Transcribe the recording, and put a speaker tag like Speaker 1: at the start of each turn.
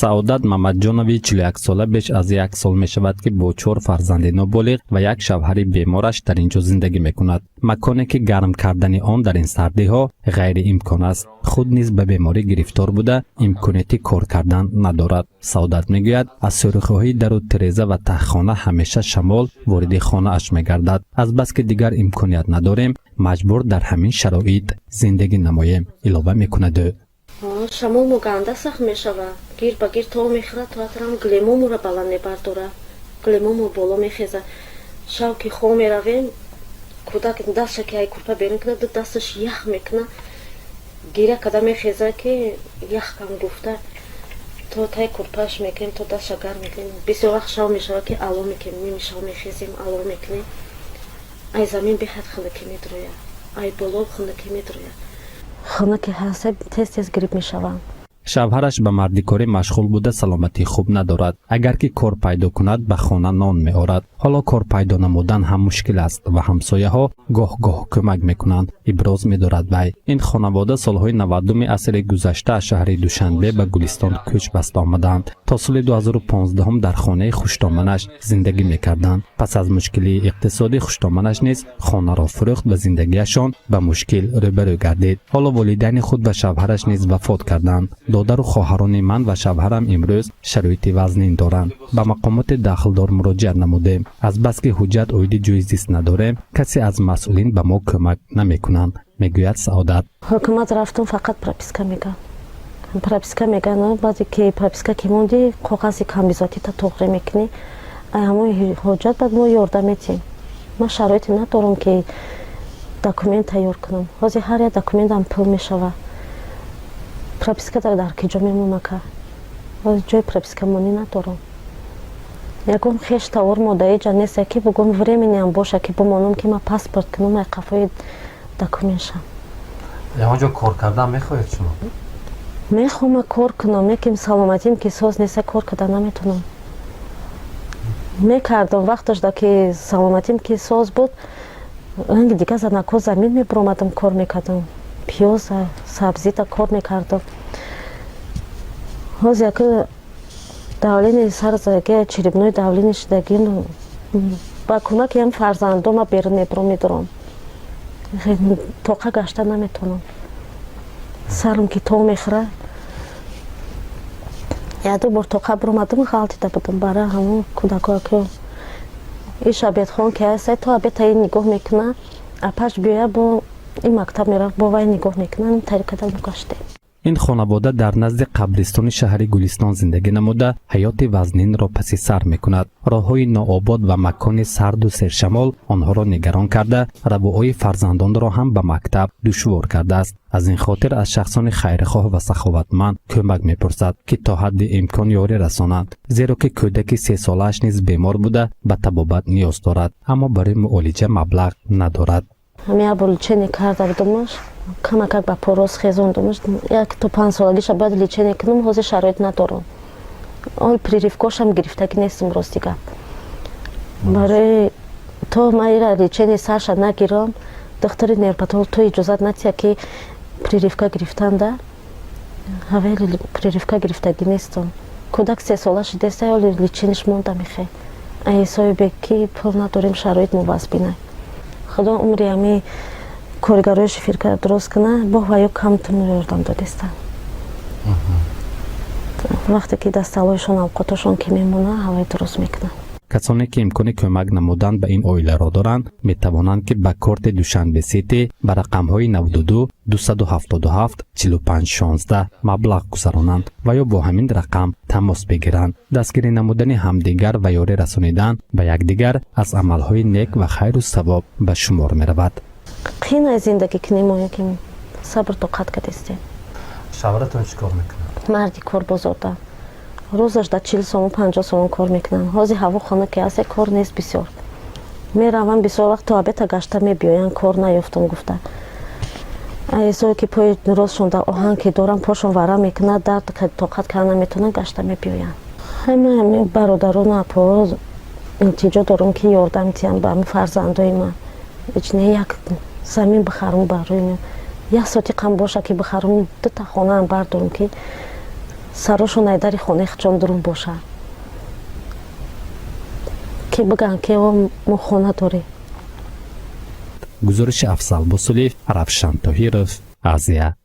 Speaker 1: Саодат Мамадҷонови 41-сола беш аз як сол мешавад, ки бо чор фарзанди ноболиғ ва як шавҳари бемораш дар ин ҷо зиндагӣ мекунад. Маконе, ки гарм кардани он дар ин сардиҳо ғайриимкон аст. Худ низ ба беморӣ гирифтор буда, имконияти кор кардан надорад. Саодат мегӯяд, аз сӯрохиҳои дару тиреза ва таҳхона ҳамеша шамол вориди хонааш мегардад. Азбаски дигар имконият надорем, маҷбур дар ҳамин шароит зиндагӣ намоем, илова мекунад ӯ.
Speaker 2: Шамол мо ганда сахт мешавад, гир ба гир то мехӯрад, то атрам гилемоморо баланд мебардорад, гилемомо боло мехезад. Шав ки хоб меравем, кӯдак дастша ки ай курпа берун кунад, ду дасташ ях мекунад, гиря када мехезад, ки ях кам гуфта. То тай курпааш мекунем, то дастша гарм мекунем. Бисёр вақт шав мешавад, ки ало мекунем, ними шав мехезем, ало мекунем. Ай замин беҳад хунукӣ медрояд, ай боло хунукӣ медрояд. Хунуки ҳаст, тез тез грипп мешавам.
Speaker 1: Шавҳараш ба мардикорӣ машғул буда, саломатии хуб надорад. Агар ки кор пайдо кунад, ба хона нон меорад. Ҳоло кор пайдо намудан ҳам мушкил аст ва ҳамсояҳо гоҳ-гоҳ кӯмак мекунанд, иброз медорад вай. Ин хонавода солҳои 90-уми асри гузашта аз шаҳри Душанбе ба Гулистон кӯч баста омаданд. То соли 2015 дар хонаи хуштоманаш зиндагӣ мекарданд. Пас аз мушкилии иқтисодӣ хуштоманаш низ хонаро фурӯхт ва зиндагиашон ба мушкил рӯбарӯ гардид. Ҳоло волидайни худ ва шавҳараш низ вафот карданд. Додару хоҳарони ман ва шавҳарам имрӯз шароити вазнин доранд. Ба мақомоти дахлдор муроҷиат намудем. Азбаски ҳуҷҷат оиди ҷои зист надорем, касе аз масъулин ба мо кӯмак намекунанд, мегӯяд Саодат.
Speaker 2: Ҳукумат рафтум, фақат прописка мегӯянд, прописка мегӯянд. Баъде ки прописка ки монди, коғази камбизоатита туғрӣ мекунӣ, ай ҳамои ҳуҷҷат баъд мо ёрдам метиҳем. Ман шароите надорам, ки документ тайёр кунам. Ҳозир ҳар як документам пул мешавад. Прописка дар ки ҷо мемонака? Ҷои пропискамонӣ надорам. Ягон хеш тавор модаиҷа нест, ки бугум временный ам боша, ки бимонам, ки ман паспорт кунам, ай қафои документшам.
Speaker 1: Ягон ҷо кор кардан мехоҳед шумо?
Speaker 2: Мехоҳам кор кунам, лекин саломатим ки соз нест, кор карда наметавонам. Мекардам вақташда, ки саломатим ки соз буд, ранги дига занако замин мебуромадам, кор мекардам, пиёза, сабзита кор мекардам. Ҳозир яку давление сар заги, черепное давление шудагӣ. Ба кӯмаки ҳам фарзандома берун мебурам, медурам, тоқа гашта наметавонам. Сарам ки то мехӯрад. Яду бор тоқа буромадам, ғалтида будам. Бара ҳамон кӯдакоа ки иш обедхон ки ҳаст, то обед таи нигоҳ мекуна, апаш биёя, бо ин мактаб мерафт, бо вай нигоҳ мекунам, тариқада гаштем.
Speaker 1: Ин хонавода дар назди қабристони шаҳри Гулистон зиндагӣ намуда, ҳаёти вазнинро паси сар мекунад. Роҳҳои нообод ва макони сарду сершамол онҳоро нигарон карда, равоаи фарзандонро ҳам ба мактаб душвор кардааст. Аз ин хотир аз шахсони хайрхоҳ ва саховатманд кӯмак мепурсад, ки то ҳадди имкон ёрӣ расонанд, зеро ки кӯдаки 3-солааш низ бемор буда, ба табобат ниёз дорад, аммо барои муолиҷа маблағ надорад.
Speaker 2: Ҳамин як бор лечение карда будумаш, камакак ба пороз хезондумаш. Як то 5-солагиша бояд лечение кунам, ҳозир шароит надорам. Ол прививка ошам гирифтагӣ нестам, рости гап. Барои то ман ира лечение сарша нагирам, духтари невропатолог то иҷозат натиҳа, ки прививка гирифтанда, ҳавели прививка гирифтагӣ нестам. Кӯдак 3-сола шудеста, оли лечение ш монда мехе. Ай соҳибе ки пул надорем, шароит мувазбинай. Худо умри ҳами коргарои шифирка дуруст куна, бо ваё камтун ёрдам додестанд. Вақте ки дасталоишон, авқотошон ки мемона, ҳавай дуруст мекунанд.
Speaker 1: Касоне ки имкони кӯмак намудан ба ин оиларо доранд, метавонанд, ки ба корти Душанбе Сити ба рақамҳои 92 277 45 16 маблағ гузаронанд ва ё бо ҳамин рақам тамос бигиранд. Дастгирӣ намудани ҳамдигар ва ёрӣ расонидан ба якдигар аз амалҳои нек ва хайру савоб ба шумор меравад.
Speaker 2: Қинай зиндагӣ кунем, мо ки сабр тоқат кардистем.
Speaker 1: Шавҳаратон чӣ кор мекунад?
Speaker 2: Марди кор бозорда, рӯзаш да 40 сомон, 50 сомон кор мекунанд. Ҳозир ҳаво хона ки ҳаст, кор нест бисёр. Меравам, бисёр вақт то обед а гашта мебиёянд, кор наёфтам гуфта. Айсое ки пои ростшон дар оҳан ки дорам, пошон варам мекунад, дард тоқат карда наметавонанд, гашта мебиёянд. Ҳама бародарону апоро илтиҷо дорам, ки ёрдам диҳанд ба ҳами фарзандои ман. Ичне як замин бихарам, барои як сотиқам боша, ки бихарам, дута хонаам бардорам, ки Сарошон ай дари хонаи худшон дурун бошад, ки бигӯянд, ки мо хона дорем.
Speaker 1: Гузориши Афзал Босулиев, Равшан Тоҳиров, Азия.